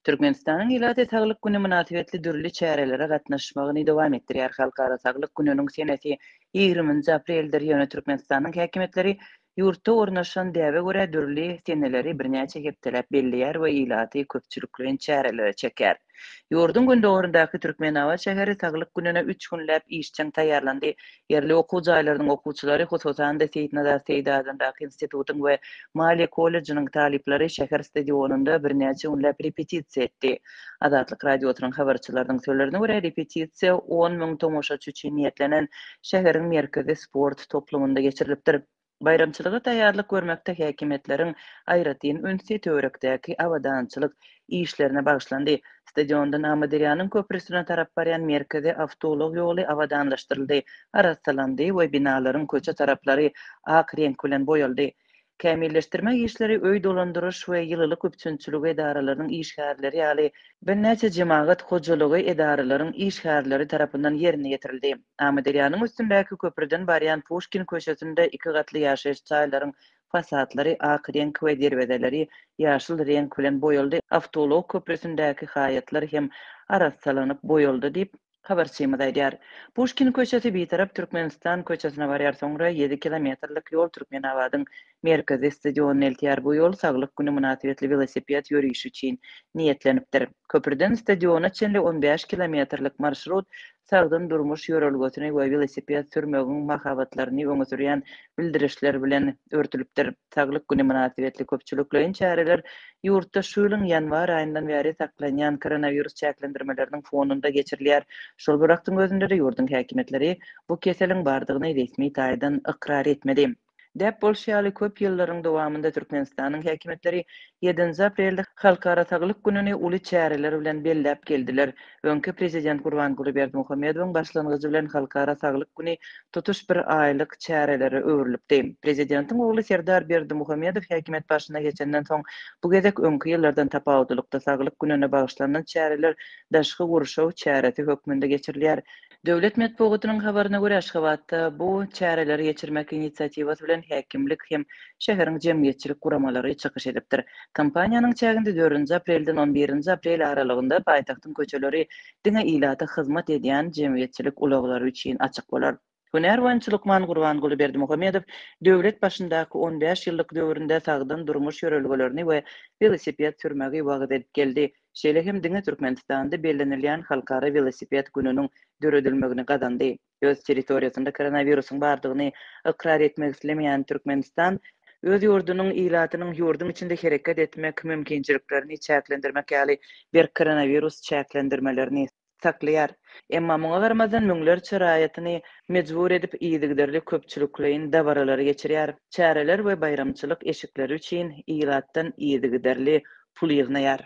Türkmenistanyň ilaty Saglyk güni mynasybetli dürli çärelere gatnaşmagyny dowam etdirýär. Halkara saglyk gününiň senesi ýigriminji apreldir, ýöne Türkmenistanyň häkimiýetleri ýurtda ornaşan däbe görä dürli seneleri birnäçe hepdeläp belleýär we ilaty köpçülikleýin çärelere çekýär. Ýurduň gündogaryndaky Türkmenabat şäheri Saglyk gününe üç günläp işjeň taýýarlandy. Ýerli okuw jaýlarynyň okuwçylary, hususan-da, Seýitnazar Seýdi adyndaky institutyň we Maliýe kollejiniň talyplary şäher stadionynda birnäçe günläp repetisiýa etdi. Azatlyk Radiosynyň habarçylarynyň sözlerine görä, repetisiýa 10 müň tomaşaçy üçin niýetlenen şäheriň merkezi sport toplumynda geçirilipdir. Baýramçylyga taýýarlyk görmekde häkimiýetleriň aýratyn ünsi töwerekdäki abadançylyk işlerine bagyşlandy. Stadiondan Amyderýanyň köprüsine tarap barýan merkezi awtoulag ýoly abadanlaşdyryldy, arassalandy we binalaryň köçe taraplary ak reňk bilen boýaldy. Kämilleşdirme işleri öý dolandyryş we ýylylyk üpjünçiligi edaralarynyň işgärleri ýaly birnäçe jemagat hojalygy edaralaryň işgärleri tarapyndan ýerine ýetirildi. Amyderýanyň üstündäki köprüden barýan Puşkin köçesinde iki gatly ýaşaýyş jaýlaryň fasadlary ak reňk we derwezeleri ýaşyl reňk bilen boýaldy, awtoulag köprüsindäki haýatlar hem arassalanyp boýaldy diýip, habarçymyz aýdýar. Puşkin köçesi Bitarap Türkmenistan köçesine barýar, soňra ýedi kilometrlik ýol Türkmenabadyň merkezi stadionyna eltýär. Bu ýol Saglyk güni mynasybetli welosiped ýörişi üçin niýetlenipdir. Köprüden stadiona çenli 15 kilometrlik marşrut sagdyn durmuş ýörelgesini we welosiped sürmegiň mahabatlaryny öňe sürýän bildirişler bilen örtülipdir. Saglyk güni mynasybetli köpçülikleýin çäreler ýurtda şu ýylyň ýanwar aýyndan bäri saklanýan koronawirus çäklendirmeleriniň fonunda geçirilýär. Şol bir wagtyň özünde-de ýurduň häkimiýetleri bu keseliň bardygyny resmi taýdan ykrar etmedi. Däp bolşy ýaly, köp ýyllaryň dowamynda Türkmenistanyň häkimiýetleri ýedinji aprelde Halkara saglyk gününi uly çäreler bilen belläp geldiler. Öňki prezident Gurbanguly Berdimuhamedowyň başlangyjy bilen Halkara saglyk güni tutuş bir aýlyk çärelere öwrülipdi. Prezidentiň ogly Serdar Berdimuhamedow häkimiýet başyna geçenden soň, bu gezek öňki ýyllardan tapawutlylykda Saglyk gününe bagyşlanylan çäreler daşky gurşaw çäresi hökmünde geçirilýär. Döwlet metbugatynyň habaryna görä, Aşgabatda bu çäreleri geçirmek inisiatiwasy bilen häkimlik hem şäheriň jemgyýetçilik guramalary çykyş edipdir. Kampaniýanyň çäginde dördünji aprelden on birinji aprel aralygynda paýtagtyň köçeleri diňe ilata hyzmat edýän jemgyýetçilik ulaglary üçin açyk bolar. Hünär boýunça lukman Gurbanguly Berdimuhamedow döwlet başyndaky 15 ýyllyk döwründe sagdyn durmuş ýörelgelerini we welosiped sürmegi wagyz edip geldi. Şeýle hem diňe Türkmenistanda bellenilýän Halkara welosiped gününiň döredilmegini gazandy. Öz territoriýasynda koronawirusyň bardygyny ykrar etmek islemeýän Türkmenistan, öz ýurdunyň ilatynyň ýurduň içinde hereket etmek mümkinçiliklerini çäklendirmek ýaly berk koronawirus çäklendirmelerini saklaýar. Emma muňa garamazdan müňlerçe raýatyny mejbur edip yzygiderli köpçülikleýin dabaralary geçirýär. Çäreler we baýramçylyk eşikleri üçin ilatdan yzygiderli pul ýygnaýar.